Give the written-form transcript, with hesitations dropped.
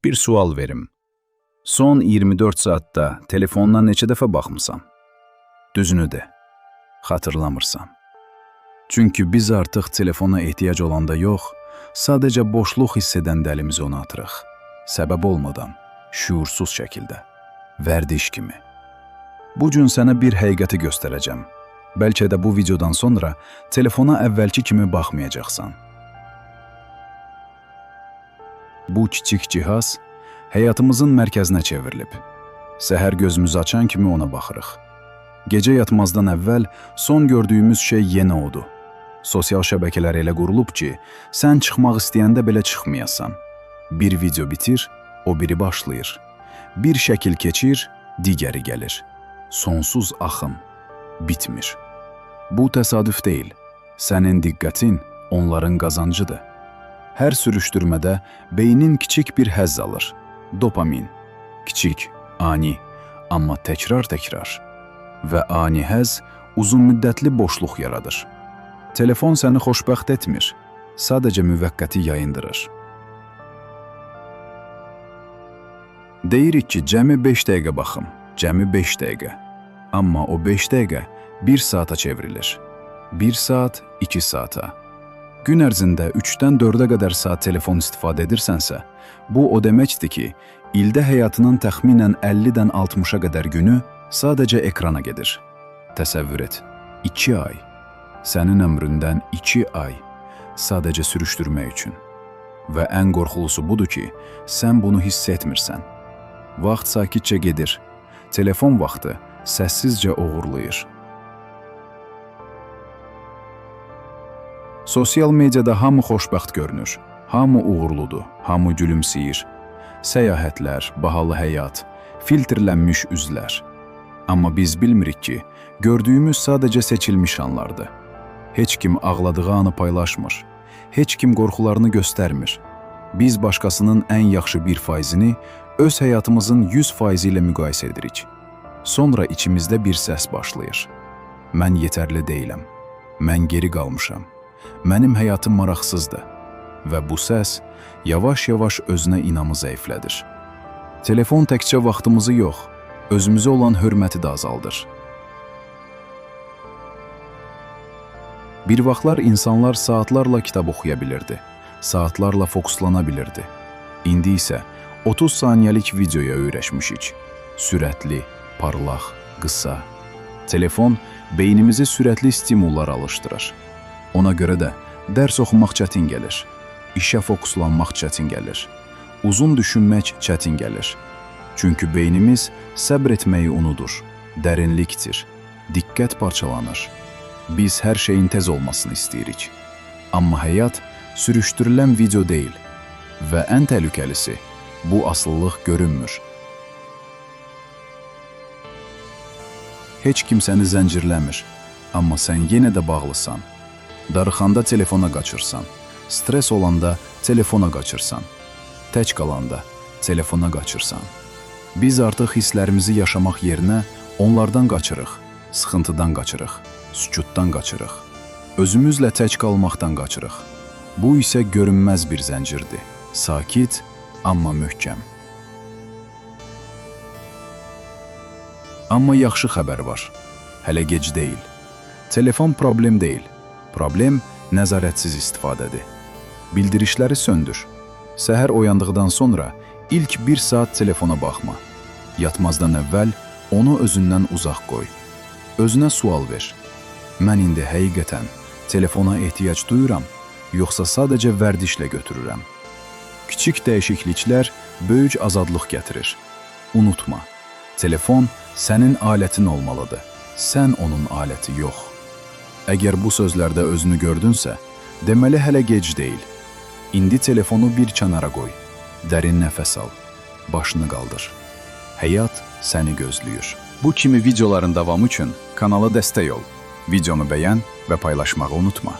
Bir sual verim. Son 24 saatdə telefonuna neçə dəfə baxmısan? Düzünü de. Xatırlamırsan. Çünki biz artıq telefona ehtiyac olanda yox, sadəcə boşluq hiss edəndə əlimizi ona atırıq. Səbəb olmadan, şüursuz şəkildə, vərdiş kimi. Bu gün sənə bir həqiqəti göstərəcəm. Bəlkə də bu videodan sonra telefona əvvəlki kimi baxmayacaqsan. Bu kiçik cihaz həyatımızın mərkəzinə çevrilib. Səhər gözümüzü açan kimi ona baxırıq. Gecə yatmazdan əvvəl son gördüyümüz şey yenə odur. Sosial şəbəkələr elə qurulub ki, sən çıxmaq istəyəndə belə çıxmayasan. Bir video bitir, o biri başlayır. Bir şəkil keçir, digəri gəlir. Sonsuz axın bitmir. Bu təsadüf deyil. Sənin diqqətin onların qazancıdır. Hər sürüşdürmədə beynin kiçik bir həzz alır. Dopamin. Kiçik, ani, amma təkrar-təkrar. Və ani həzz uzunmüddətli boşluq yaradır. Telefon səni xoşbəxt etmir, sadəcə müvəqqəti yayındırır. Deyirik ki, cəmi 5 dəqiqə baxım, cəmi 5 dəqiqə. Amma o 5 dəqiqə 1 saata çevrilir. 1 saat 2 saata. Gün ərzində 3-dən 4-ə qədər saat telefon istifadə edirsənsə, bu o deməkdir ki, ildə həyatının təxminən 50-dən 60-a qədər günü sadəcə ekrana gedir. Təsəvvür et, 2 ay. Sənin ömründən 2 ay sadəcə sürüşdürmək üçün. Və ən qorxulusu budur ki, sən bunu hiss etmirsən. Vaxt sakitcə gedir. Telefon vaxtı səssizcə oğurlayır. Sosial mediada hamı xoşbəxt görünür. Hamı uğurludur, hamı gülümsəyir. Səyahətlər, bahalı həyat, filtrlənmiş üzlər. Amma biz bilmirik ki, gördüyümüz sadəcə seçilmiş anlardır. Heç kim ağladığı anı paylaşmır. Heç kim qorxularını göstərmir. Biz başqasının ən yaxşı 1%-ni öz həyatımızın 100% ilə müqayisə edirik. Sonra içimizdə bir səs başlayır. Mən yetərli deyiləm. Mən geri qalmışam. Mənim həyatım maraqsızdır. Və bu səs yavaş-yavaş özünə inamı zəiflədir. Telefon təkcə vaxtımızı yox, özümüzə olan hörməti də azaldır. Bir vaxtlar insanlar saatlarla kitab oxuya bilirdi, saatlarla fokuslana bilirdi. İndi isə 30 saniyəlik videoya öyrəşmişik. Sürətli, parlaq, qısa. Telefon beynimizi sürətli stimullara alışdırır. Ona görə də dərs oxumaq çətin gəlir, işə fokuslanmaq çətin gəlir, uzun düşünmək çətin gəlir. Çünki beynimiz səbr etməyi unudur, dərinlik itir, diqqət parçalanır. Biz hər şeyin tez olmasını istəyirik. Amma həyat sürüşdürülən video deyil və ən təhlükəlisi bu asılılıq görünmür. Heç kim səni zəncirləmir, amma sən yenə də bağlısan. Darıxanda telefona qaçırsan, stres olanda telefona qaçırsan, tək qalanda telefona qaçırsan. Biz artıq hisslərimizi yaşamaq yerinə onlardan qaçırıq, sıxıntıdan qaçırıq, sükutdan qaçırıq. Özümüzlə tək qalmaqdan qaçırıq. Bu isə görünməz bir zəncirdir. Sakit, amma möhkəm. Amma yaxşı xəbər var. Hələ gec deyil. Telefon problem deyil. Problem nəzarətsiz istifadədir. Bildirişləri söndür. Səhər oyandıqdan sonra ilk bir saat telefona baxma. Yatmazdan əvvəl onu özündən uzaq qoy. Özünə sual ver. Mən indi həqiqətən telefona ehtiyac duyuram, yoxsa sadəcə vərdişlə götürürəm? Kiçik dəyişikliklər böyük azadlıq gətirir. Unutma, telefon sənin alətin olmalıdır. Sən onun aləti yox. Əgər bu sözlərdə özünü gördünsə, deməli hələ gec deyil. İndi telefonu bir kənara qoy. Dərin nəfəs al. Başını qaldır. Həyat səni gözləyir. Bu kimi videoların davamı üçün kanala dəstək ol. Videonu bəyən və paylaşmağı unutma.